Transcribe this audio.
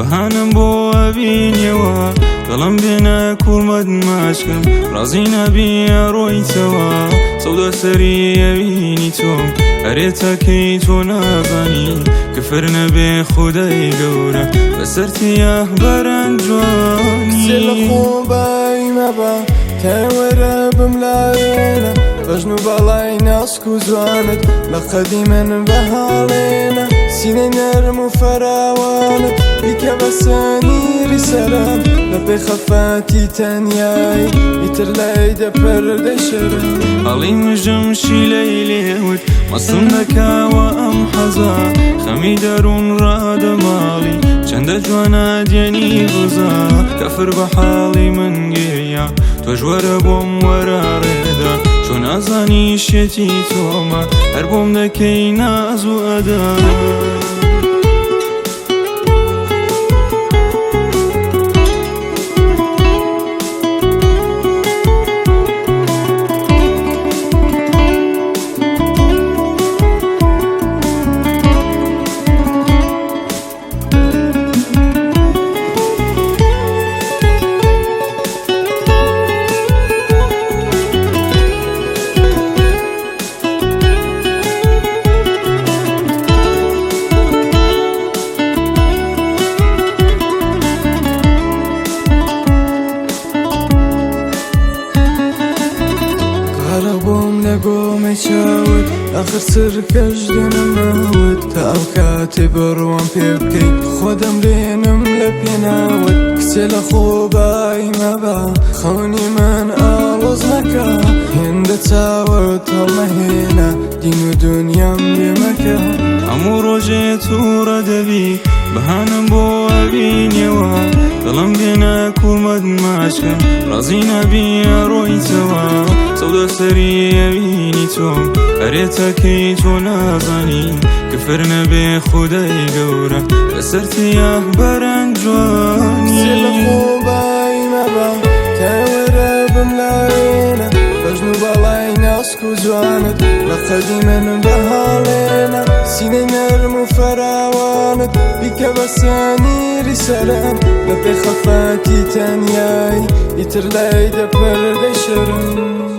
بەهانم بۆ ئەبینیەوە، دڵم بێنە کوڵمەت ماچکەم، ڕازی نەبی ئەڕۆیتەوە. سەودا سەری ئەوینی تۆم، ئەرێ تاکەی تۆ نازانی، کفر نەبێ خودای گەورە بەسەرتیە بەران جوانی. کچێ لە خۆبای مەبە، تای وەرە بملاوێنە، بەژن و باڵای ناسک و جوانت لە قەدی من بەهاڵێنە، سینەی نەرم و فراوانت بیکە بە سەنیری سەرم، لە پێی خەفەتی تەنیایی ئیتر لای دەپەردەی شەرم. هەڵی مژم شیلەی لێوت مەستم دەکاوە ئەم حەزا، خەمی دەروون ڕادەماڵی چەندە جوانە دێنی غزا، کەفر بە حاڵی من گریا تۆش وەرە بۆم وەرە ڕێدا، چۆن ئازانی شێتی تۆمە هەر بۆم دەکەی ناز و ئەدا. غەرق بووم لە گۆمەی چاوت، ئاخر سرکەش دێنم ناوت، تا ئەو کاتێ بڕوام پێ بکەیت خۆ دەمرێنم لە پێناوت. کچێ لە خۆبای مەبە، خەونی من ئاڵۆز مەکە، هێندە چاوت هەڵمەهێنە، دین و دنیام لێ مەکە. هەموو ڕۆژێ تووڕە دەبی، بەهانم بۆ ئەبینیەوە، دڵم بێنە کوڵمەت ماچکەم، ڕازی نەبی ئەڕۆیتەوە. سەودا سەری ئەوینی تۆم، ئەرێ تاکەی تۆ نازانی، کفر نەبێ خودای گەورە بەسەرتیە بەران جوانی. کچێ لە خۆبای مەبە، تای وەرە بملاوێنە، بەژن و باڵای ناسک و جوانت لە قەدی من بەهاڵێنە، سینەی نەرم و فراوانت بیکە بە سەنیری سەرم، لە پێی خەفەتی تەنیایی ئیتر لای دەپەردەی شەرم.